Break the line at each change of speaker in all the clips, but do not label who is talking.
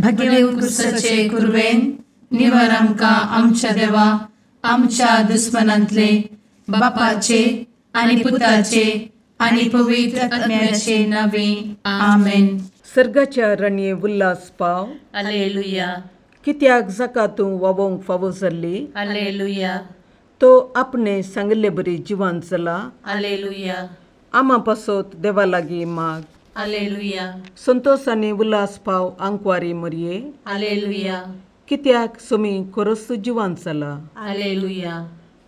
भगेवन क्रिस्ताचे कुरवेन निवार आमकां आमच्या देवा आमच्या दुस्मनांतले बापाचे आनी पुताचे आनी पवित्र आत्म्याचे नावे आमेन.
सर्गाच्या रणये उल्हास पाव.
हालेलुया.
कित्याक जाका तूं वावोंक फावो जाल्ली.
हालेलुया.
तो आपणे सांगिल्ले बरी जिवान जाला.
हालेलुया.
आमा पासत देवा लागीं माग.
हालेलुया.
संतोष आनी उल्हास पाव आंकवारी मरये.
हालेलुया.
कित्याक सोमी खरोच जिवान जाला.
हालेलुया.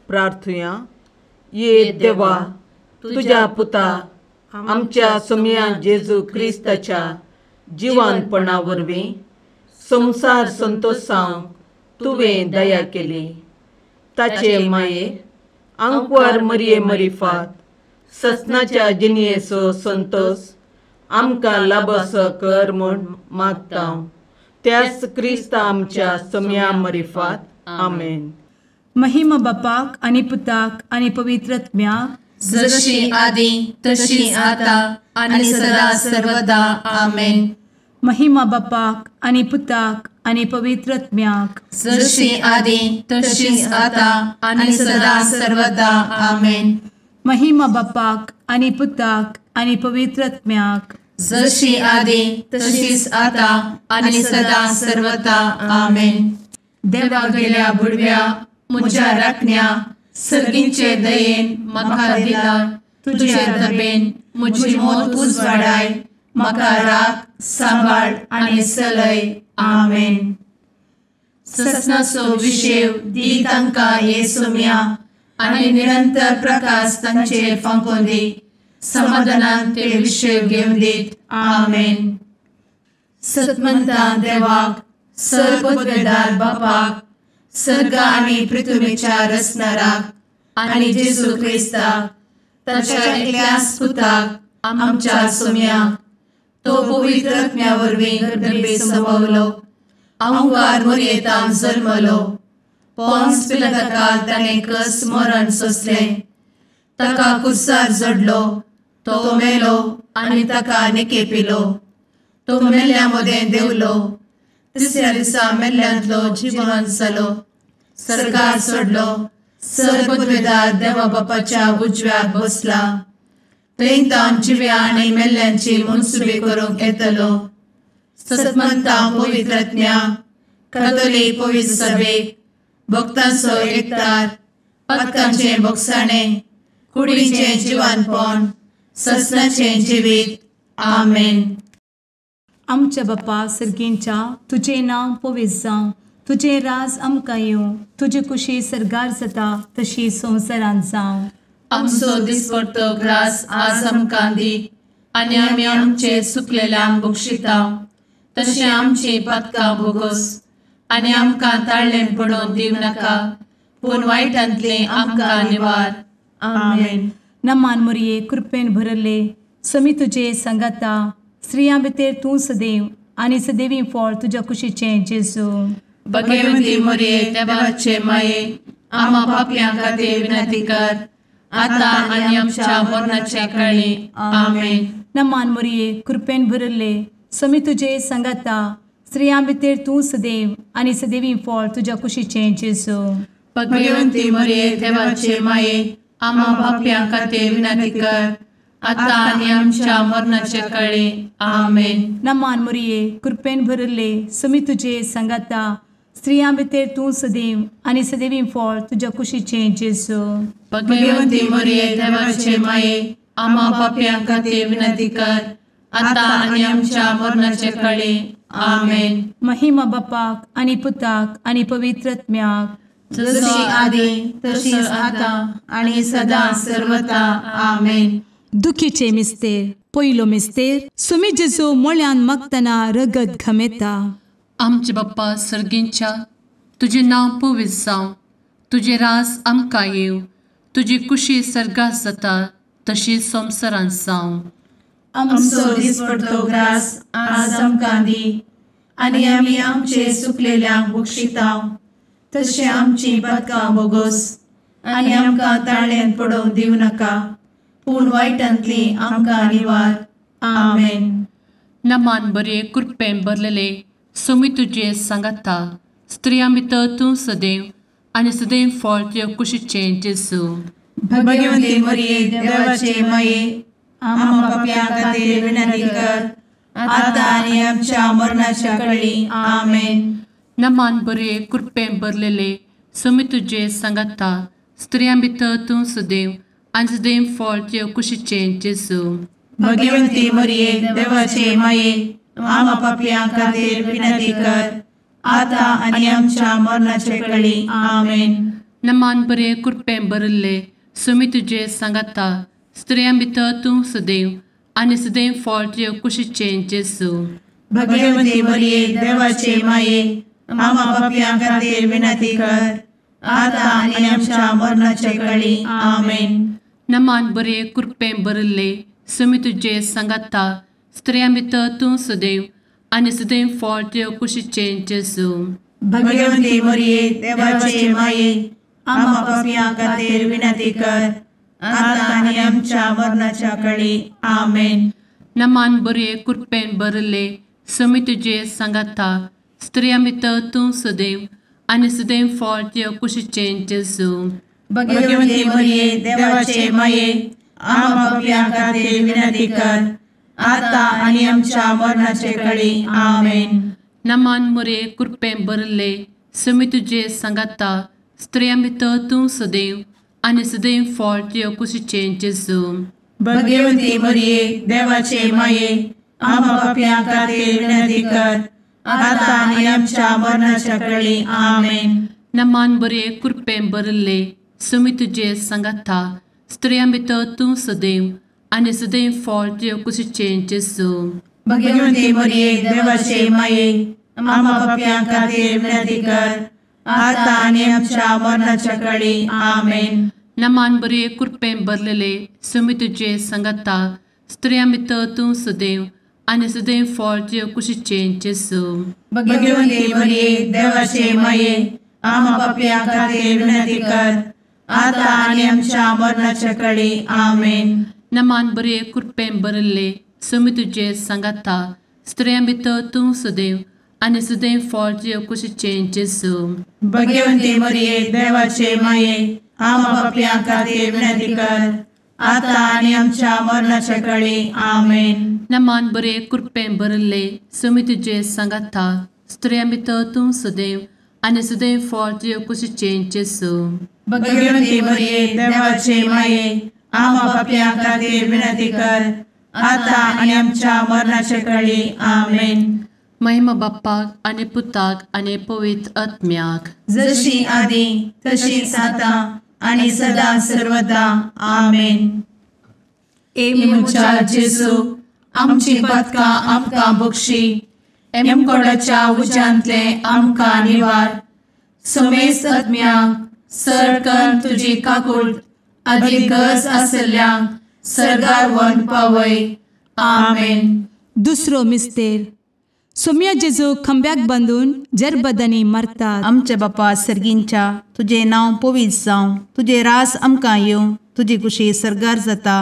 प्रार्थुया. ये देवा तुज्या पुता आमच्या सोमया जेजू क्रिस्ताच्या जिवानपणा वरवीं संवसार संतोषांक तुवें दया केली. ताचे माये आंकवार मरये मरिफात ससनाच्या जिणयेचो संतोष आमकां लाभसो कर म्हूण मागता त्याच क्रिस्ता आमच्या सोमया मरिफात. आमेन.
महिमा बापाक आनी पुताक आनी पवित्र आत्म्याक,
जशी आदी तशी आता आनी सदा सर्वदा. आमेन.
महिमा बापाक आनी पुताक आनी पवित्र आत्म्याक,
जशी आदी तशी आता आनी सदा सर्वदा. आमेन.
महिमा बापाक आनी पुताक आनी पवित्र आत्म्याक,
जशी आदी तशीच आता आनी सदा सर्वदा. आमेन. देवा गेल्या बुडव्या म्हज्या राखण्या सर्गींचे दयेन म्हाका दिला तुजे दबेन म्हजी मोत उजवाडाय म्हाका राख सांबाळ आनी सलय. आमेन. ससनाचो विशेव दी तांकां हे सोम्या आनी निरंतर प्रकाश तांचेर फांकोवन दी. समाधानान ते विशेव घेवन दीत. आमेन. सतमंता देवाक सर पदवेदार बापाक सर्ग आनी पृथ्वीच्या रचणाराक आनी जेजू क्रिस्ताक ताच्या एकल्याच पुताक आमच्या सोम्याक तो पवित्र आत्म्या वरवीं गर्भे संभवलो आंकार मोरयेतान जल्मलो पोन्स पिलाताकाल ताणें कस मरण सोंसलें ताका कुर्सार जडलो तो मेलो आनी ताका निकेपिलो तो मेल्ल्या मदें देंवलो तिसऱ्या दिसा मेल्ल्यांतलो जिवन जालो सर्गार सोडलो सर पदवेदार देवा बापाच्या उजव्याक बसला थंय तावन जिव्या आनी मेल्ल्यांची मनसुबी करूंक येतलो. सतमंता पवित्र आत्म्या कातोलीक पवित्र सभेक भक्तांचो एकतार पातकांचें भोगसाणें कुडीचें जिवानपण ससनाचें जिवीत. आमेन.
आमच्या बापा सर्गींच्या तुजें नांव पवित्र जावं, तुजें राज आमकां येवं, तुजी कुशी सर्गार जाता तशी संवसारांत जावं.
आमचो दिसपडतो ग्रास आज आमकां दी आनी आमी आमचे सुकलेल्यांक बक्षिता तशें आमची पातकां भोगोस आनी आमकां ताळ्ळें पडोवन दिवं नाका पूण वायटांतलें आमकां निवार. आमेन.
नमान मोरये कृपेन भरले समी तुजे सांगाता स्त्रियां भितर तूं सदैव आनी सदैवी फळ तुज्या कुशीचें जेजू.
भगवंती मोरये देवाचे माये आमा पापयां खातीर विनंती कर आता आनी आमच्या मरणाच्या काळी. आमेन.
नमान मोरये कृपेन भरले समी तुजे सांगाता स्त्रियां भितर तूं सदैव आनी सदैवी फळ तुज्या कुशीचें जेजू.
भगवंती मोरये देवाचे माये आमा पापयां खातीर विनंती कर आता आनी आमच्या मरणाच्या काळी. आमेन.
नमान मोरये कृपेन भरले समी तुजे सांगाता स्त्रियां भितर तूं सदैव आनी सदैवी फळ तुज्या कुशीचें जेजू.
भगवंती मोरये देवाचे माये आमा पापयां खातीर विनंती कर आता आनी आमच्या मरणाच्या काळी. आमेन.
महिमा बापाक आनी पुताक आनी पवित्र आत्म्याक,
जशी आदी तशीच आता आनी सदा सर्वता. आमेन.
दुखीचे मिस्तेर पयलो मिस्तेर सुमी जेजू मोळ्यान मागतना रगत घमेता.
आमचे बाप्पा सर्गींच्या तुजें नांव पवित्र जावं, तुजें राज आमकां येवं, तुजी कुशी सर्गात जाता तशी संवसारांत जावं.
आमचो दिसपडतो ग्रास आज आमकां दी आनी आमी आमचे सुकलेल्यांक बक्षिता तशें आमची पातकां भोगोस आनी आमकां ताळ्ळेंत पडोवंक दिवं नाका पूण वायटांतली आमकां निवार. आमेन.
नमान बरे कृपेन भरलेले सोमी तुजे सांगाता, स्त्रियां भितर तूं सदैव आनी सदैव फळ तुज्या कुशीचें जेजू।
भगवती मरिये देवाचे माये, आम्हा पाप्यां खातीर विनंती कर, आतां आनी आमच्या मरणाच्या कळी। आमेन।
नमान बरे कृपेन भरलेले, सोमी तुजे सांगाता, स्त्रियां भितर तूं सदैव आनी सदैव फळ तुज्या कुशीचें जेजू।
भगवती मरिये देवाचे माये, आम्हा पाप्यां खातीर विनंती कर, आतां आनी आमच्या मरणाच्या कळी। आमेन।
नमान बरे कृपेन भरलेले, सोमी तुजे सांगाता, स्त्रियां भितर तूं सदैव आनी सदैव फळ तुज्या कुशीचें जेजू।
भगवती मरिये देवाचे माये, आम्हा पाप्यां खातीर विनंती कर, आतां आनी आमच्या मरणाच्या कळी। आमेन।
नमान बरे कृपेन भरलेले, सोमी तुजे सांगाता, स्त्रियां भितर तूं सदैव आनी सदैव फळ तुज्या कुशीचें जेजू।
भगवती मरिये देवाचे माये, आम्हा पाप्यां खातीर विनंती कर, आतां आनी आमच्या मरणाच्या कळी। आमेन।
नमान बरे कृपेन भरलेले, सोमी तुजे सांगाता, स्त्रियां भितर तूं सदैव आनी सदैव फळ तुज्या कुशीचें जेजू।
भगवती मरिये देवाचे माये, आम्हा पाप्यां खातीर विनंती कर, आतां आनी आमच्या मरणाचे कळी। आमेन।
नमान मरिये कृपेन भरलेले, सोमी तुजे सांगाता, स्त्रियां भितर तूं सदैव आनी सदैव फळ तुज्या कुशीचें जेजू।
भगवती मरिये देवाचे माये, आम्हा पाप्यां खातीर विनंती कर, आतां आनी आमच्या मरणाच्या कळी। आमेन।
नमान बरे कृपेन भरलेले, सोमी तुजे सांगाता, स्त्रियां भितर तूं सदैव आनी सदैव फळ तुज्या कुशीचें जेजू।
भगवती मरिये देवाचे माये, आम्हा पाप्यां खातीर विनंती कर, आतां आनी आमच्या मरणाच्या कळी। आमेन।
नमान बरे कृपेन भरलेले, सोमी तुजे सांगाता, स्त्रियां भितर तूं सदैव आनी सदैव फळ तुज्या कुशीचें जेजू।
भगवती मरिये देवाचे माये, आम्हा पाप्यां खातीर विनंती कर, आतां आनी आमच्या मरणाच्या कळी। आमेन।
नमान बरे कृपेन भरलेले, सोमी तुजे सांगाता, स्त्रियां भितर तूं सदैव आनी सदैव फळ तुज्या कुशीचें जेजू।
भगवती मरिये देवाचे माये, आम्हा पाप्यां खातीर विनंती कर, आतां आनी आमच्या मरणाच्या कळी। आमेन।
नमान बरे कृपेन भरलेले, सोमी तुजे सांगाता, स्त्रियां भितर तूं सदैव आनी सदैव फळ तुज्या कुशीचें जेजू।
भगवती मरिये देवाचे माये, आम्हा पाप्यां खातीर विनंती कर, आतां आनी आमच्या मरणाच्या कळी। आमेन।
महिमा बाप्पाक आनी पुताक आनी पवित्र आत्म्याक,
जशी आदी तशीच आतां आनी सदा सर्वदा। आमेन।
ए म्हज्या जेजू, आमची पातकां आमकां बक्षी, एमकोडाच्या उज्यांतले आमकां निवार, समेस्त आत्म्यांक सरकन तुजी काकूट आदी गरज आशिल्ल्यांक सर्गार व्हरून पावय। आमेन।
दुसरो मिस्तेर। सोम्या जेजू खंब्याक बांदून जरबदांनी मारतात।
आमच्या बापा सर्गींच्या, तुजें नांव पवित्र जावं, तुजें रास आमकां येवं, तुजी कुशी सर्गार जाता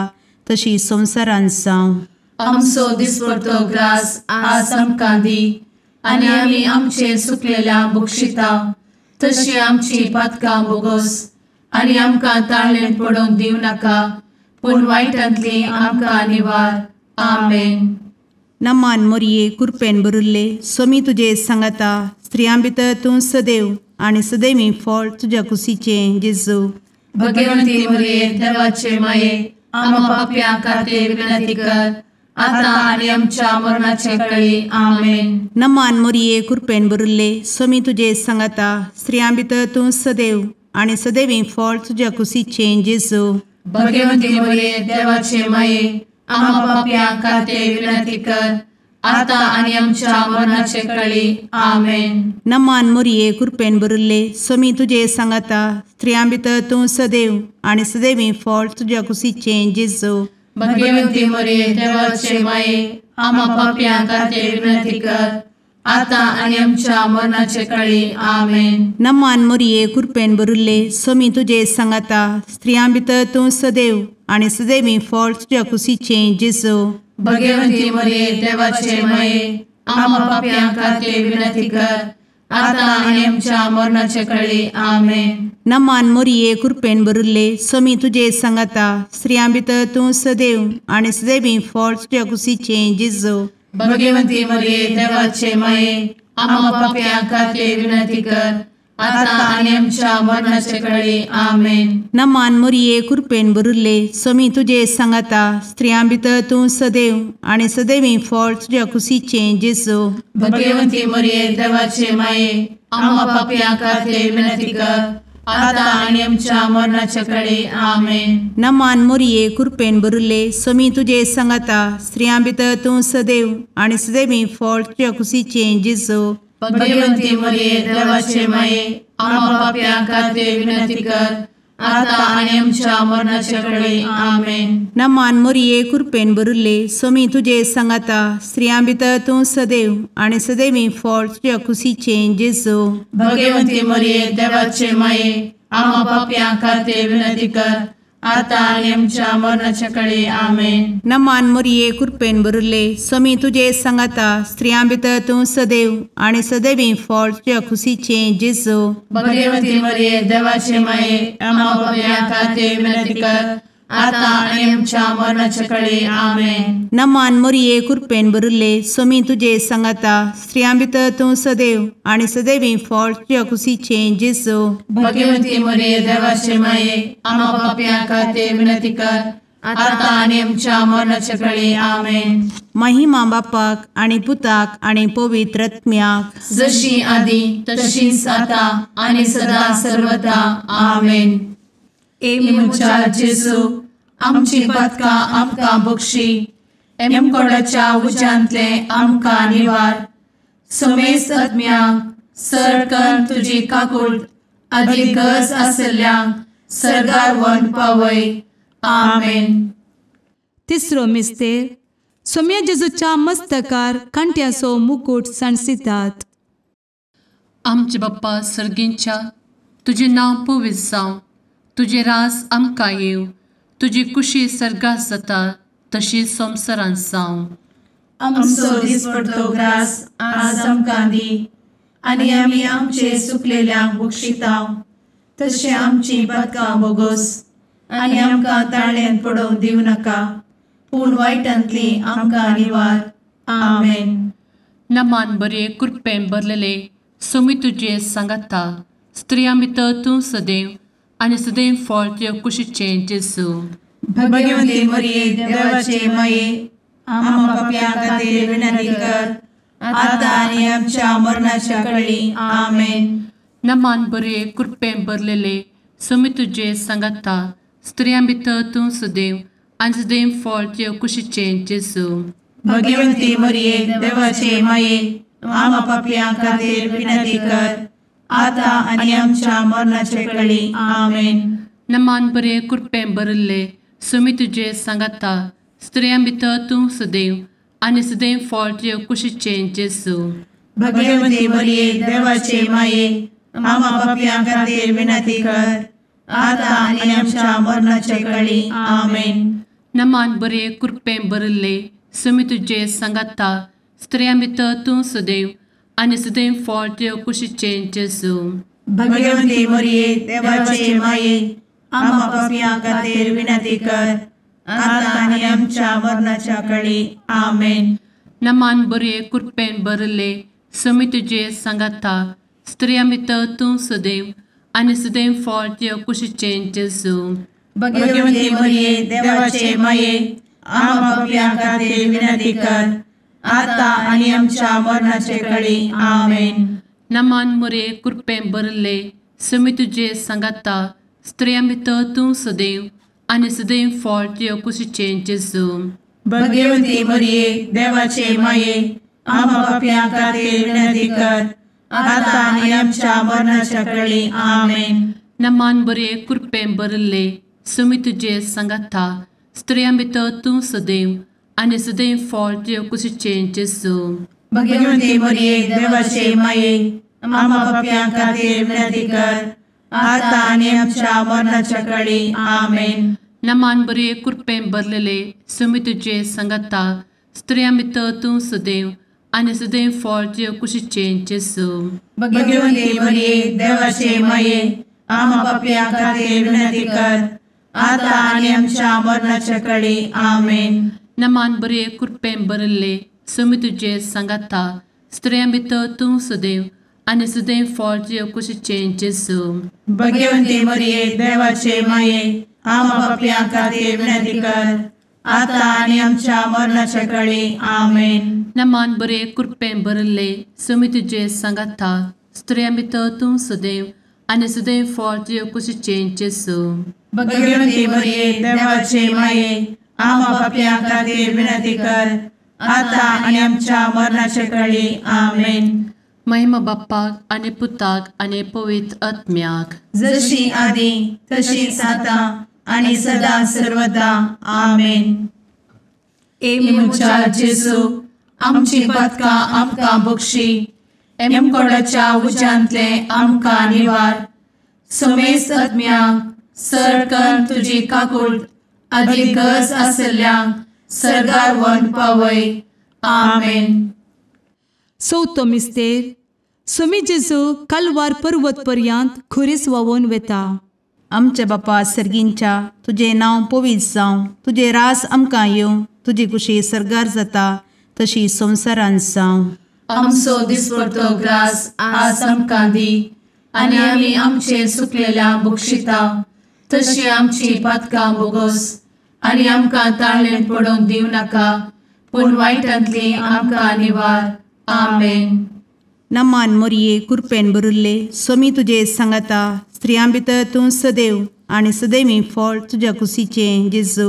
तशी संवसारांत जावं।
आमचो दिसपडतो ग्रास आज आमकां दी, आनी आमी आमचे सुकलेल्या बक्षिता तशी आमची पातकां बोगस, आनी आमकां ताळेन पडोवंक दिवं नाका, पूण वायटांतली आमकां निवार। आमेन।
नमान मोरये कृपेन भरिल्ले, सोमी तुजे सांगाता, स्त्रियां भितर तूं सदैव आनी सदैवी फळ तुज्या कुशीचें जेजू।
भगवंती मोरये देवाचे माये, आम्हा पाप्यां खातीर विनंती कर, आतां आनी आमच्या मरणाचे कळी। आमेन।
नमान मोरये कृपेन भरिल्ले, सोमी तुजे सांगाता, स्त्रियां भितर तूं सदैव आनी सदैवी फळ तुज्या कुशीचें जेजू।
भगवंती मोरये देवाचे माये, आम्हा पाप्यां खातीर विनंती कर, आतां आनी आमच्या मरणाचे कळी। आमेन।
नमान मोरये कृपेन भरिल्ले, सोमी तुजे सांगाता, स्त्रियां भितर तूं सदैव आनी सदैवी फळ तुज्या कुशीचें जेजू।
भगवंती मोरये देवाचे माये, आम्हा पाप्यां खातीर विनंती कर, आतां आनी आमच्या मरणाचे कळी। आमेन।
नमान मोरये कृपेन भरिल्ले, सोमी तुजे सांगाता, स्त्रियां भितर तूं सदैव आनी सदैवी फळ तुज्या कुशीचें जेजू।
भगवंती मोरये देवाचे माये,
आमा पापयां खातीर विनंती कर आतां आनी आमच्या मरणाचे कळी. आमेन.
नमान मोरये कृपेन भरिल्ले स्वामी तुजे सांगाता, स्त्रियां भितर तूं सदैव आनी सदैवी फळ तुज्या कुशीचें जेजू.
भगवंती मरिये देवाचे माये आमा पापयां खातीर विनंती कर आतां आनी आमच्या मरणाचे कळी. आमेन.
नमान मोरये कृपेन भरिल्ले स्वामी तुजे सांगाता, स्त्रियां भितर तूं सदैव आनी सदैवी फळ तुज्या कुशीचें जेजू.
भगवंती मरिये देवाचे माये आमा पापयां खातीर विनंती कर आतां आनी आमच्या मरणाचे कळी. आमेन.
नमान मोरये कृपेन भरिल्ले स्वामी तुजे सांगाता, स्त्रियां भितर तूं सदैव आनी सदैवी फळ तुज्या कुशीचें जेजू.
भगवंती मरिये देवाचे माये आमा पापयां खातीर विनंती कर आतां आनी आमच्या मरणाचे कळी. आमेन.
नमान मोरये कृपेन भरिल्ले स्वामी तुजे सांगाता, स्त्रियां भितर तूं सदैव आनी सदैवी फळ तुज्या कुशीचें जेजू.
भगवंती मरिये देवाचे माये आमा पापयां खातीर विनंती कर आतां आनी आमच्या मरणाचे कळी. आमेन.
नमान मोरये कृपेन भरिल्ले स्वामी तुजे सांगाता, स्त्रियां भितर तूं सदैव आनी सदैवी फळ तुज्या कुशीचें जेजू.
भगवंती मरिये देवाचे माये आमा पापयां खातीर विनंती कर आतां आनी आमच्या मरणाचे कळी. आमेन.
नमान मोरये कृपेन भरिल्ले स्वामी तुजे सांगाता, स्त्रियां भितर तूं सदैव आनी सदैवी फळ तुज्या कुशीचें जेजू.
भगवंती मरिये देवाचे माये आमा पापयां खातीर विनंती कर आतां आनी आमच्या मरणाचे कळी. आमेन.
महिमा बापाक आनी पुताक आनी पवित्र आत्म्याक,
जशी आदी तशीच आतां आनी सदा सर्वदा. आमेन. ए म्हज्या जेजू आमची पातकां आमकां बक्षी, एमकोडाच्या उज्यांतले आमकां निवार, समेस्त आत्म्यांक सरकन तुजी काकूट आदी गरज आसल्ल्यांक सर्गार व्हरून पावय. आमेन.
तिसरो मिस्तेर सोम्या जेजूच्या मस्तकार कांट्याचो मुकूट सांडसितात.
आमचे बाप्पा सर्गींच्या, तुजें नांव पवित्र जावं, तुजें राज आमकां येवं, तुजी कुशी सर्गात जाता तशी संवसारांत जावं.
आमचो दिसपडतो ग्रास आज आमकां दी आनी आमी आमचे सुकलेल्यांक बक्षितांव तशें आमची पातकां बोगोस आनी आमकां ताळ्यान पडोवंक दिवं नाका, पूण वायटांतली आमकां निवार. आमेन.
नमान बरे कृपेन भरलेले स्वामी तुजे सांगाता, स्त्रियां भितर तूं सदैव आनी सदैव फळ तुज्या कुशीचें जेजू.
भगवंती मरिये देवाचे माये आमा पापयां खातीर विनंती कर आतां आनी आमच्या मरणाच्या कळी. आमेन.
नमान बरे कृपेन भरलेले स्वामी तुजे सांगाता, स्त्रियां भितर तूं सदैव आनी सदैव फळ तुज्या कुशीचें जेजू.
भगवंती मरिये देवाचे माये आमा पापयां खातीर विनंती कर आतां आनी आमच्या मरणाचे कळी. आमेन.
नमान बरे कृपेन भरिल्ले स्वामी तुजे सांगाता, स्त्रियां भितर तूं सदैव आनी सदैव फळ तुज्या कुशीचें जेजू.
भगवंती मरिये देवाचे माये आमा पापयां खातीर विनंती कर आतां आनी आमच्या मरणाचे कळी. आमेन.
नमान बरे कृपेन भरिल्ले स्वामी तुजे सांगाता, स्त्रियां भितर तूं सदैव आनी सदैव फळ तुज्या कुशीचें जेजू.
भगवंती मरिये देवाचे माये आमा पापयां खातीर विनंती कर आतां आनी आमच्या मरणाच्या कळी. आमेन.
नमान बरे कृपेन भरिल्ले स्वामी तुजे सांगाता, स्त्रियां भितर तूं सदैव आनी सदैव फळ तुज्या कुशीचें जेजू.
भगवंती मरिये देवाचे माये आमा पापयां खातीर विनंती कर आतां आनी आमच्या मरणाचे कळी. आमेन.
नमान मोरे कृपेन भरिल्ले स्वामी तुजे सांगाता, स्त्रियां भितर तूं सदैव आनी सदैव फळ तुज्या कुशीचें जेजू.
भगवंती मरिये देवाचे माये आमा पापयां खातीर विनंती कर आतां आनी आमच्या मरणाच्या कळी. आमेन.
नमान बरे कृपेन भरिल्ले स्वामी तुजे सांगाता, स्त्रियां भितर तूं सदैव आनी सदैव फळ तुज्या कुशीचें जेजू.
भगवंती मरिये देवाचे माये आमा पापयां खातीर विनंती कर आतां आनी आमच्या मरणाच्या कळी. आमेन.
नमान बरे कृपेन भरलेले स्वामी तुजे सांगाता, स्त्रियां भितर तूं सदैव आनी सदैव फळ तुजे कुशीचें जेजू.
भगवंती मरिये देवाचे माये, आमा पापयां खातीर विनंती कर, आतां आनी आमच्या मरणाच्या कळी. आमेन.
नमान बरे कृपेन भरिल्ले, स्वामी तुजे सांगाता, स्त्रियां भितर तूं सदैव आनी सदैव फळ तुजे कुशीचें जेजू.
भगवंती मरिये देवाचे माये, आमा पापयां खातीर विनंती कर, आतां आनी आमच्या मरणाच्या कळी. आमेन.
नमान बरे कृपेन भरिल्ले, स्वामी तुजे सांगाता, स्त्रियां भितर तूं सदैव आनी सदैव फळ तुजे कुशीचें जेजू.
भगवंती मरिये देवाचे माये, आमा पापयां खातीर विनंती कर, आतां आनी आमच्या मरणाच्या कळी. आमेन.
महिमा बाप्पाक आनी पुताक आनी पवित्र आत्म्याक,
जशी आदी तशीच आतां आनी सदा सर्वदा. आमेन. ए म्हज्या जेजू, आमची पातकां आमकां बक्षी, एमकोडाच्या उज्यांतले आमकां निवार, समेस्त आत्म्यांक सरकन तुजी काकूट आदी गरज आसल्ल्यांक सर्गार व्हरून पावय. आमेन.
चवथो मिस्तेर. स्वामी जेजू कालवार पर्वत पर्यंत खुरीस व्हांवून वेता.
आमच्या बापा सर्गींच्या, तुजें नांव पवित्र जावं, तुजें रास आमकां येवं, तुजी कुशी सर्गार जाता तशी संवसारांत जावं.
आमचो दिसपडतो ग्रास आज आमकां दी, आनी आमी आमचे सुकलेल्या बक्षिता तशी आमची पातकां बोगोस, आनी आमकां ताळेन पडोवंक दिवं नाका, पूण वायटांतली आमकां निवार. आमेन.
नमान मोरये कृपेन भरिल्ले, स्वामी तुजे सांगाता, स्त्रियां भितर तूं सदैव आनी सदैवी फळ तुज्या कुशीचें जेजू.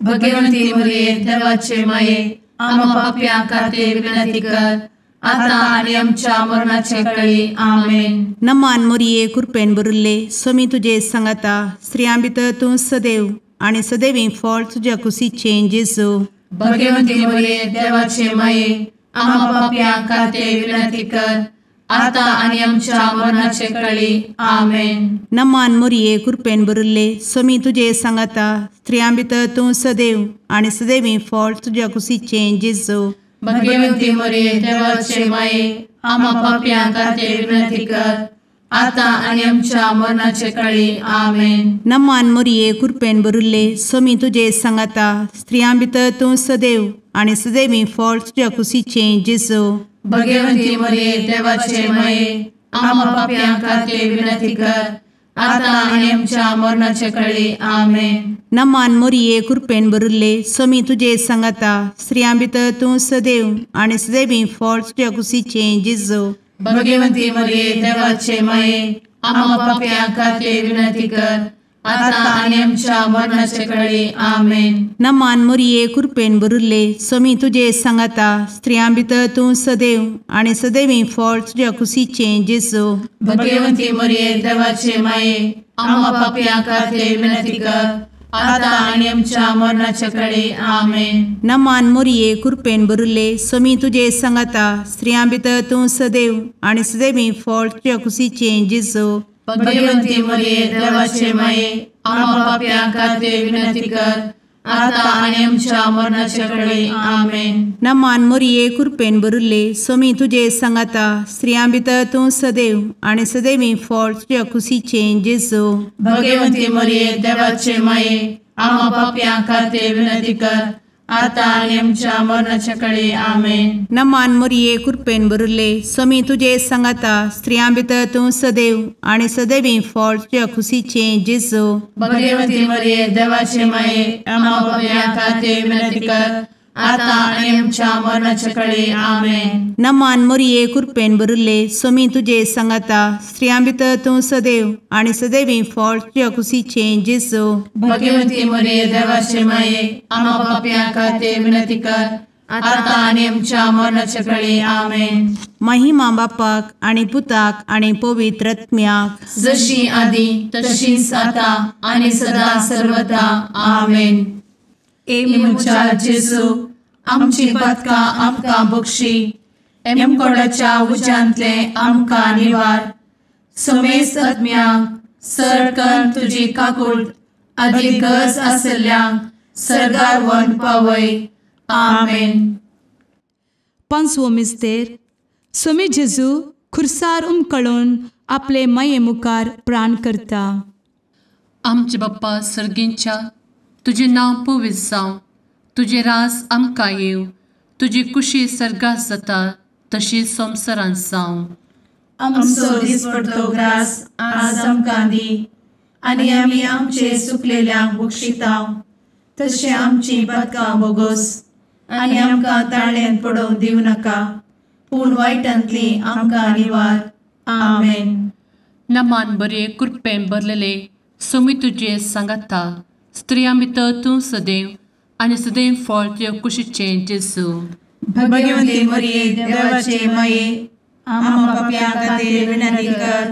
भगवंती मरिये देवाचे माये, आमा पापयां खातीर विनंती कर, आतां आनी आमच्या मरणाच्या कळी. आमेन.
नमान मोरये कृपेन भरिल्ले, स्वामी तुजे सांगाता, स्त्रियां भितर तूं सदैव आनी सदैवी फळ तुज्या कुशीचें जेजू.
भगवंती मरिये देवाचे माये, आमा पापयां खातीर विनंती कर, आतां आनी आमच्या मरणाचे कळी. आमेन.
नमान मोरये कृपेन भरिल्ले, स्वामी तुजे सांगाता, स्त्रियां भितर तूं सदैव आनी सदैवी फळ तुज्या कुशीचें जेजू.
भगवंती मरिये देवाचे माये, आमा पापयां खातीर विनंती कर, आतां आनी आमच्या मरणाचे कळी. आमेन.
नमान मोरये कृपेन भरिल्ले, स्वामी तुजे सांगाता, स्त्रियां भितर तूं सदैव आनी सदैवी फळ तुज्या कुशीचें जेजू.
भगवंती मरिये देवाचे माये, आमा पापयां खातीर विनंती कर, आतां आनी आमच्या मरणाचे कळी. आमेन.
नमान मोरये कृपेन भरिल्ले, स्वामी तुजे सांगाता, स्त्रियां भितर तूं सदैव आनी सदैवी फळ तुज्या कुशीचें जेजू.
भगवंती मरिये देवाचे माये, आमा पापयां खातीर विनंती कर, आतां आनी आमच्या मरणाचे कळी. आमेन.
नमान मोरये कृपेन भरिल्ले, स्वामी तुजे सांगाता, स्त्रियां भितर तूं सदैव आनी सदैवी फळ तुज्या कुशीचें जेजू.
भगवंती मरिये देवाचे माये, आमा पापयां खातीर विनंती कर, आतां आनी आमच्या मरणाच्या कळी. आमेन.
नमान मोरये कृपेन भरिल्ले, स्वामी तुजे सांगाता, स्त्रियां भितर तूं सदैव आनी सदैवी फळ तुज्या कुशीचें जेजू.
भगवंती मरिये देवाचे माये, आमा पापयां खातीर विनंती कर, आतां आनी आमच्या मरणाच्या कळी. आमेन.
नमान मोरये कृपेन भरिल्ले, स्वामी तुजे सांगाता, स्त्रियां भितर तूं सदैव आनी सदैवी फळ तुज्या कुशीचें जेजू.
भगवंती मरिये देवाचे माये, आमा पापयां खातीर विनंती कर, आतां आनी आमच्या मरणाच्या कळी. आमेन.
नमान मोरये कृपेन भरिल्ले, स्वामी तुजे सांगाता, स्त्रियां भितर तूं सदैव आनी सदैवी फळ तुज्या कुशीचें जेजू.
भगवंती मरिये देवाचे माये, आमा पापयां खातीर विनंती कर, आतां आनी आमच्या मरणाच्या कळी. आमेन.
नमान मोरये कृपेन भरिल्ले, स्वामी तुजे सांगाता, स्त्रियां भितर तूं सदैव आनी सदैवी फळ तुज्या कुशीचें जेजू.
भगवंती मरिये देवाचे माये, आमा पापयां खातीर विनंती कर, आतां आनी आमच्या मरणाच्या कळी. आमेन.
महिमा बापाक आनी पुताक आनी पवित्र आत्म्याक,
जशी आदी तशीच आतां आनी सदा सर्वदा. आमेन. ए म्हज्या जेजू, आमची पातकां आमकां बक्षी, एमकोडाच्या उज्यांतले आमकां निवार, समेस्त आत्म्यांक सरकन तुजी काकूट आदी गरज आसल्ल्यांक सर्गार व्हरून पावय. आमेन.
पांचवो मिस्तेर सोमी जेजू खुर्सार उमकळून आपले माये मुखार प्राण करता.
आमचे बाप्पा सर्गींच्या, तुजें नांव पवित्र जावं, तुजें राज आमकां येवं, तुजी कुशी सर्गात जाता तशी संवसारांत जावं.
आमचो दिसपडतो ग्रास आज आमकां दी आनी आमी आमचे सुकलेल्यांक बक्षिता तशें आमची पातकां बोगोस आनी आमकां ताळ्यांत पडोवंक दिवं नाका, पूण वायटांतली आमकां निवार. आमेन.
नमान बरे कृपेन भरलेले सोमी तुजे सांगाता, स्त्रियां भितर तूं सदैव आनी सदैव फळ तुजे कुशीचें जेजू.
भगवंती मरिये देवाचे माये, आम्हा पाप्यां खातीर विनंती कर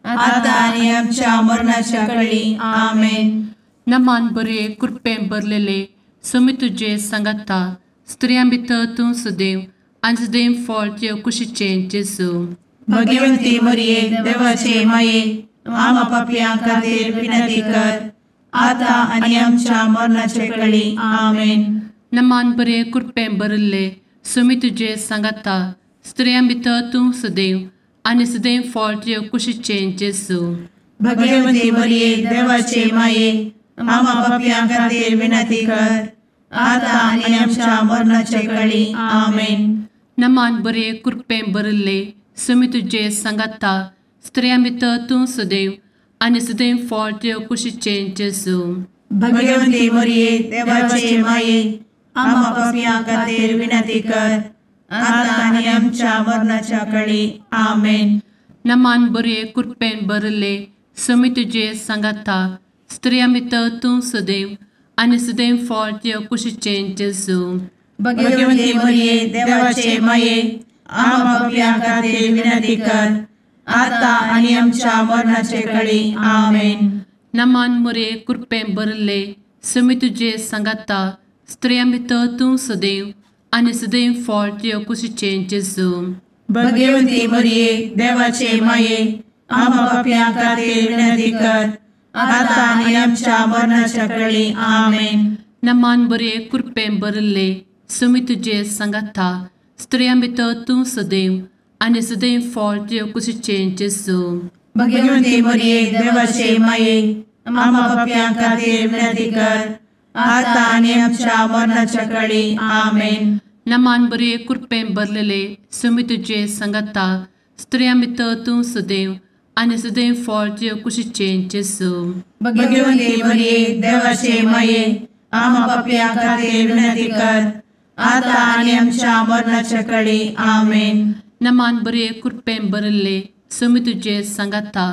आतां आनी आमच्या मरणाच्या कळी. आमेन.
नमान बरे कृपेन भरलेले सोमी तुजे सांगाता, स्त्रियां भितर तूं सदैव आनी सदैव फळ तुजे कुशीचें जेजू.
भगवंती मरिये देवाचे माये, आम्हा पाप्यां खातीर विनंती कर आतां आनी आमच्या मरणाच्या कळी. आमेन.
नमान बरे कृपेन भरिल्ले सोमी तुजे सांगाता, स्त्रियां भितर तूं सदैव आनी सदैव फळ तुजे कुशीचें जेजू.
भगवंती मरिये देवाचे माये, आम्हा पाप्यां खातीर विनंती कर आतां आनी आमच्या मरणाच्या कळी. आमेन.
नमान बरे कृपेन भरिल्ले सोमी तुजे सांगाता, स्त्रियां भितर तूं सदैव आनी सदैव फळ तुजे कुशीचें जेजू.
भगवंती मरिये देवाचे माये, आम्हा पाप्यां खातीर विनंती कर आतां आनी आमच्या मरणाच्या कळी. आमेन.
नमान बरे कृपेन भरिल्ले सोमी तुजे सांगाता, स्त्रियां भितर तूं सदैव आनी सदैव फळ तुजे कुशीचें जेजू.
भगवंती मरिये देवाचे माये, आम्हा पाप्यां खातीर विनंती कर आतां आनी आमच्या मरणाचे कळी. आमेन.
नमान मरिये कृपेन भरिल्ले सोमी तुजे सांगाता, स्त्रियां भितर तूं सदैव आनी सदैव फळ तुजे कुशीचें जेजू.
भगवंती मरिये देवाचे माये, आम्हा पाप्यां खातीर विनंती कर आतां आनी आमच्या मरणाच्या कळी. आमेन.
नमान बरे कृपेन भरिल्ले सोमी तुजे सांगाता, स्त्रियां भितर तूं सदैव आनी सदैव फळ तुजे कुशीचें जेजू.
भगवंती मरिये देवाचे माये, आम्हा पाप्यां खातीर विनंती कर आतां आनी आमच्या मरणाच्या कळी. आमेन.
नमान बरे कृपेन भरलेले सोमी तुजे सांगाता, स्त्रियां भितर तूं सदैव आनी सदैव फळ तुजे कुशीचें जेजू.
भगवंती मरिये देवाचे माये, आम्हा पाप्यां खातीर विनंती कर आतां आनी आमच्या मरणाच्या कळी. आमेन.
नमान बरे कृपेन भरिल्ले सोमी तुजे सांगाता,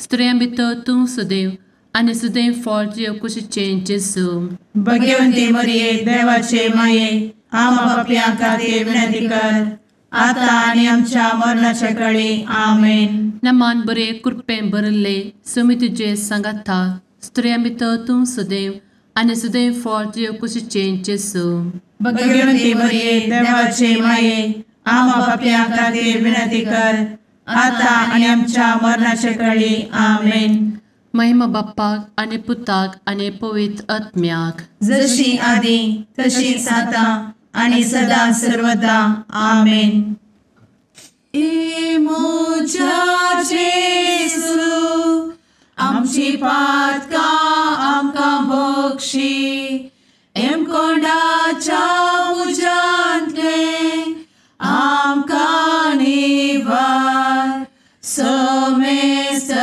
स्त्रियां भितर तूं सदैव आनी सदैव फळ तुजे कुशीचें जेजू.
भगवंती मरिये देवाचे माये, आम्हा पाप्यां खातीर विनंती कर आतां आनी आमच्या मरणाच्या कळी. आमेन.
नमान बरे कृपेन भरिल्ले सोमी तुजे सांगाता, स्त्रियां भितर तूं सदैव आनी सदैव फळ तुजे कुशीचें जेजू.
भगवंती मरिये देवाचे माये, आम्हा पाप्यां खातीर विनंती कर आतां आनी आमच्या मरणाच्या कळी. आमेन.
महिमा बाप्पाक आनी पुताक आनी पवित्र आत्म्याक,
जशी आदी तशीच आतां आनी सदा सर्वदा. आमेन. ए म्हज्या जेजू, आमची पातकां आमकां बक्षी, एमकोंडाच्या उज्यांतलें आमकां निवार, समेस्तज्ञा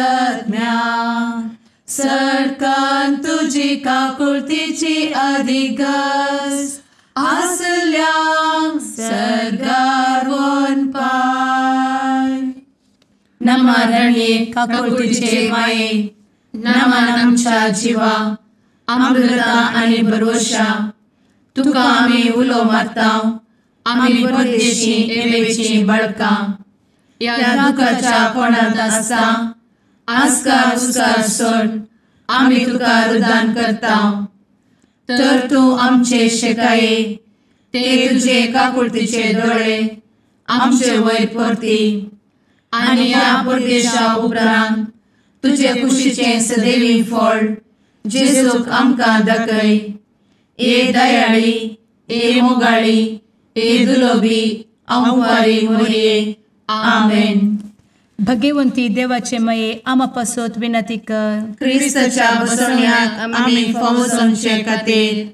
सरकान तुजी काकुळतीची अधिगस आसल्यांक सर्गार वनपाय. नमरणे काकुळतीचे माये, नमन आमच्या जिवा, अमृता आनी भरवशा, तुका आमी उलो मारता, आमी परदेशी एवेची बळकां, ह्या दुखाच्या कोणांत आसता आस्कार उस्कार सोड आमी तुका रुदान करता, तर तूं आमचे शेकाये ते तुजे काकुळतीचे दोळे आमचे वयर परती आनी ह्या परदेशा उपरांत तुजे कुशीचें सदैवी फळ जेजूक आमकां दाखय. ए दयाळी, ए मोगाळी, ए दुलोबी आंवकारी मोरये. आमेन.
भगवंती देवाचे माये आमा पासत विनंती कर.
क्रिस्ताच्या बसवण्याक आमी फावो जावचे खातीर.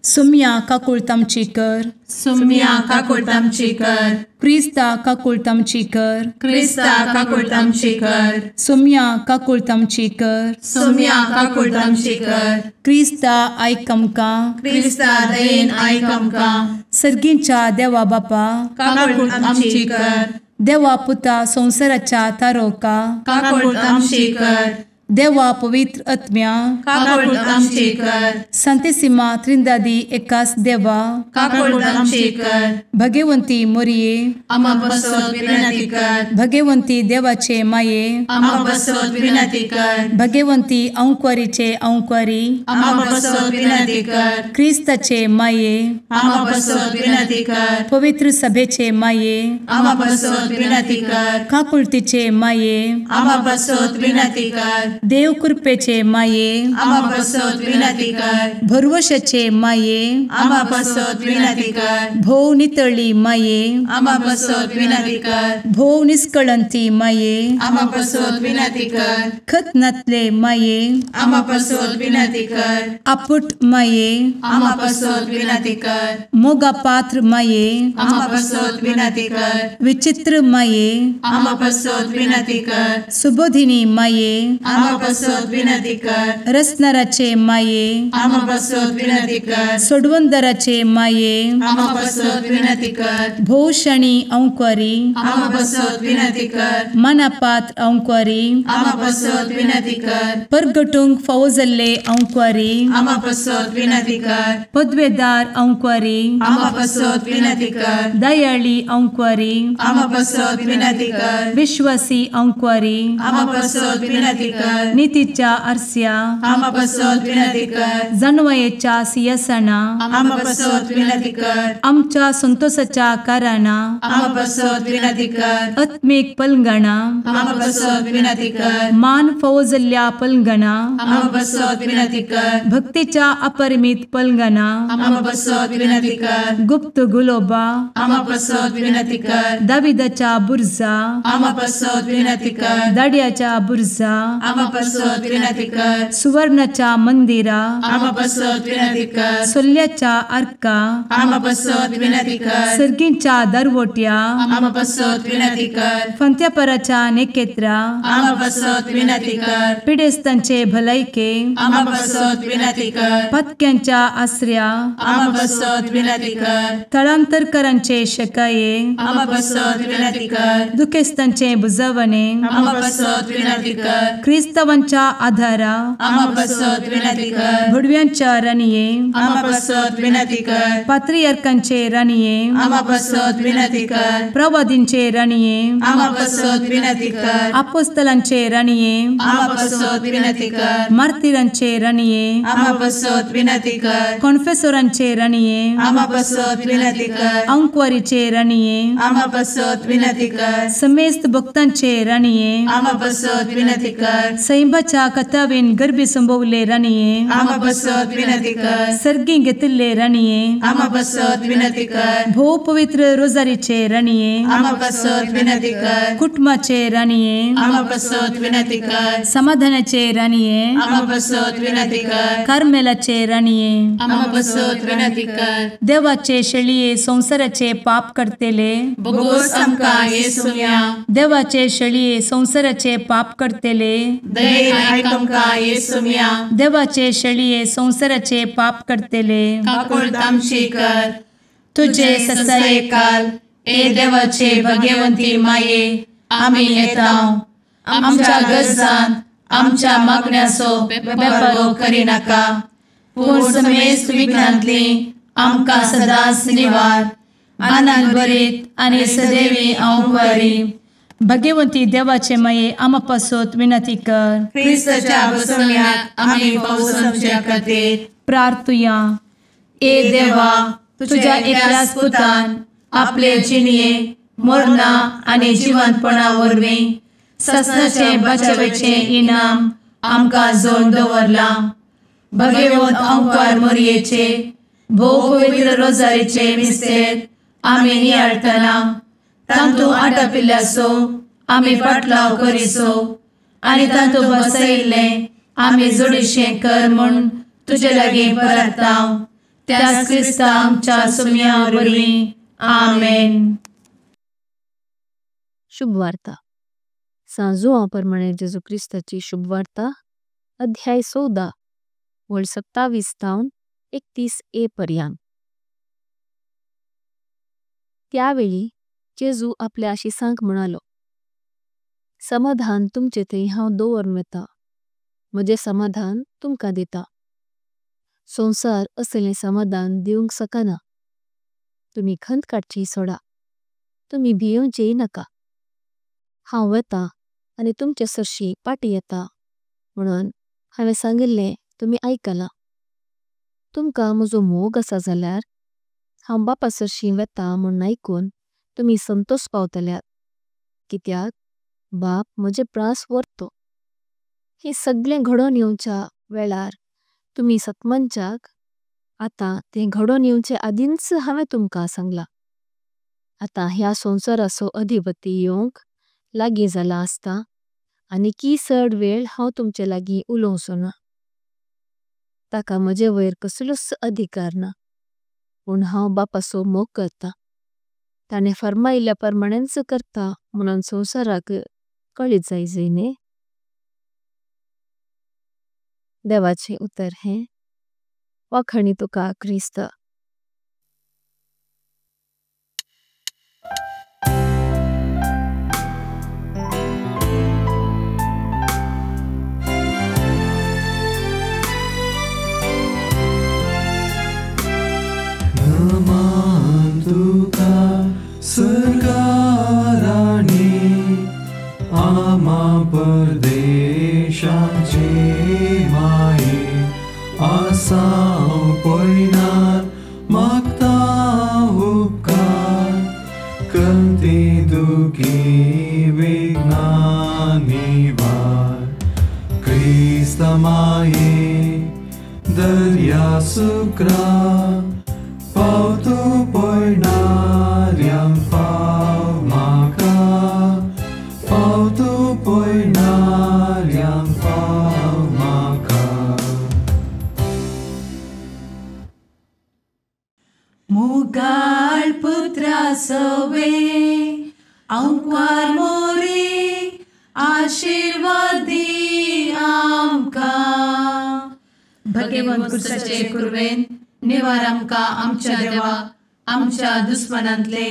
सुम्या काकुळट आमची कर.
सुम्या काकुळट आमची कर.
क्रिस्ता काकुळट आमची कर.
क्रिस्ता काकुळट आमची कर.
सुम्या काकुळट आमची कर.
सुम्या काकुळट आमची कर.
क्रिस्ता आयक आमकां.
क्रिस्ता दयेन आयक आमकां.
सर्गींच्या देवा बापा
काकुळट आमची कर.
देवा पुता संवसाराच्या तारोका
काकुळट आमची कर.
देवा पवित्र आत्म्या
काकुळट आमची कर.
संतेसिमा त्रिंदादी एकास देवा
काकुळट आमची कर.
भगवंती मोरये
आमा पासत विनंती कर.
भगवंती देवाचे माये
आमा पासत विनंती कर.
भगवंती अंकुरीचे अंकुरी
आमा पासत विनंती कर.
क्रिस्ताचे माये
आमा पासत विनंती कर.
पवित्र सभेचे माये
आमा पासत विनंती कर.
काकुळतीचे माये
आमा पासत विनंती कर.
देव कृपेचे माये
आमा पासत विनंती कर.
भरवशाचे माये
आमा पासत विनंती कर.
भोव नितळी माये
आमा पासत विनंती कर.
भोव निष्कळंती माये
आमा पासत विनंती कर.
खत नातले माये
आमा पासत विनंती कर.
आपुट माये
आमा पासत विनंती कर.
मोगा पात्र माये
आमा पासत विनंती कर.
विचित्र माये
आमा पासत विनंती कर.
सुबोधिनी माये
आमा पासत विनंती कर.
रसनाराचे माये
आमा पासत विनंती कर.
सोडवंदराचे माये
आमा पासत विनंती कर.
भोवशणी अंकुरी
आमा पासत विनंती कर.
मनापात्र अंकुरी
आमा पासत विनंती कर.
परगटूंक फावो जाल्ले अंकुरी
आमा पासत विनंती कर.
पदवेदार अंकुरी
आमा पासत विनंती कर.
दयाळी अंकुरी
आमा पासत विनंती कर.
विश्वासी अंकुरी
आमा पासत विनंती कर.
नितीच्या आरस्या
आमा पासत विनंती कर.
जानवयेच्या सिंहासना
आमा पासत विनंती कर.
आमच्या संतोषाच्या कारणा
आमा पासत विनंती कर.
आत्मीक पलंगणा
आमा पासत विनंती कर.
मान फावो जाल्ल्या पलंगणा
आमा पासत विनंती कर.
भक्तीच्या अपरिमित पलंगणा
आमा पासत विनंती कर.
गुप्त गुलोबा
आमा पासत विनंती कर.
दाविदाच्या बुर्जा
आमा पासत विनंती कर.
दाड्याच्या बुर्जा
आमा पासत विनंती कर.
सुवर्णाच्या मंदिरा
आमा पासत विनंती कर.
सोल्ल्याच्या आर्का
आमा पासत विनंती कर.
सर्गींच्या दरवट्या
आमा पासत विनंती कर.
फंत्यापराच्या नेकेत्रा
आमा पासत विनंती कर.
पिडेस्तांचे भलायके
आमा पासत विनंती कर.
पत्क्यांच्या आसऱ्या
आमा पासत विनंती कर.
थळांतरकरांचे शकाये
आमा पासत विनंती कर.
दुखेस्तांचे बुजवणे
आमा पासत विनंती कर.
क्रिस्तावांच्या आधारा
आमा पासत विनंती कर.
भुडव्यांच्या राणये
आमा पासत विनंती कर.
पात्रियार्कांचे राणये
आमा पासत विनंती कर.
प्रवादींचे राणये
आमा पासत विनंती कर.
आपोस्तलांचे राणये
आमा पासत विनंती कर.
मार्तिरांचे राणये
आमा पासत विनंती कर.
कॉन्फेसोरांचे राणये
आमा पासत विनंती कर.
अंकुवारीचे राणये
आमा पासत विनंती कर.
समेस्त भक्तांचे राणये
आमा पासत विनंती कर.
सैंबाच्या कथावेन गर्भी संभवले राणये
आमा पासत विनंती कर.
सर्गी घेतिल्ले राणये
आमा पासत विनंती कर.
भोव पवित्र रोजारीचे राणये
आमा पासत विनंती कर.
कुटुंबाचे राणये
आमा पासत विनंती कर.
समाधानाचे राणये
आमा पासत विनंती कर.
कार्मेलाचे राणये
आमा पासत विनंती कर.
देवाचे शेळये संवसाराचे पाप करतेले
बोगोस आमकां येसुम्या
देवाचे शेळये संवसाराचे पाप करतेले
दयेन आयक आमकां येसुम्या
देवाचे शेळये संवसाराचे पाप करतेले
काकुळट आमची कर.
तुझे
ससायेकाल ए देवाचे भगवंती माये आमी येता आमच्या गरजान आमच्या मागण्याचो बेपारो करिनाका पूण समेस्त विघ्नांतली आमकां सदांच निवार आनंद भरीत आनी सदैवी अंकुरी.
भगवंती देवाचे माये आमा पासत विनंती कर.
क्रिस्ताच्या बसवण्याक आमी फावो जावचे खातीर
प्रार्थुया.
ए देवा तुझ्या एकल्याच पुतान आपले जिणये मरणा आनी जिवंतपणा वरवीं ससनाचें बचावेचें इनाम आमकां जोडून दवरलां. भगवंत अंकार मोरयेचे भोव पवित्र रोजारीचे मिस्तेर
आमी नियाळटना तांतू आटापिल्ल्याचो आमी पाटलाव करिसो आनी तांतू बसयिल्लें आमी जोडीशें कर म्हूण तुजे लागीं परता त्याच क्रिस्ता आमच्या सुम्या वरवीं आमेन।
शुभवार्ता सां जुआं परमाणे जेजू क्रिस्ताची शुभवार्ता अध्याय 14 वळ 27 ताऊन 31 ए पर्यां। त्या वेळी जेजू आपल्या शिसांक म्हणालो, समाधान तुमचे थैं हांव दोवर्न वेता, मजे समाधान तुमका देता। सोंसार असलें समाधान दिउंक सकना। तुमी खंत काडची सोडा, तुमी भियेंवचेई नका। हांव वेता आनी तुमचे सर्शी पाटी येता म्होनों हांवें सांगिल्ले तुमी आइकलां। तुमका मजो मोग असा जाल्यार हांव बापा सर्शी वेता म्होन आइकुन तुमी संतोस पाव्तल्यात कित्याक बाप मजे प्रास वर्तो। हें सगळें घडों येवच्या वेळार तुमी सत्मनचाक आतां तें घडों येवचे आदिंच हांवें तुमका सांगलां। आतां ह्या सोंसाराचो अधिपति येवंक लागी झाला अस्तां आनी की सद वेळ हांव तुमचे लागी उलोंचो ना। तका मजे वैर कसलोस अधिकार ना पुण हांव बापाचो मोग करता। ताणे फर्माईल्या परमाणेंच करता म्होनों सोंसाराक कळीत जायजे न्ही। देवाचें उत्तर हें वाखाणी तुका क्रिस्त।
नमान तुका सरकाराणी आमा परदेशाचे माये आसाव पयनार मागता उपकार कंती दुखी विघ्ना निवार क्रिस्त माये दर्या सुक्रा पावतो पयणाऱ्यांक पाव म्हाका पावतो पयणाऱ्यांक पाव म्हाका।
मुगाळ पुत्रा सवे आंकवार मोरी आशीर्वादी आमकां।
भगवंत कुर्साचे कुर्वेन निवार आमकां आमच्या देवा आमच्या दुस्मनांतले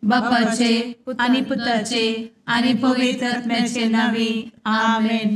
बापाचे आनी पुताचे आनी पवित्र आत्म्याचे नांवी आमेन।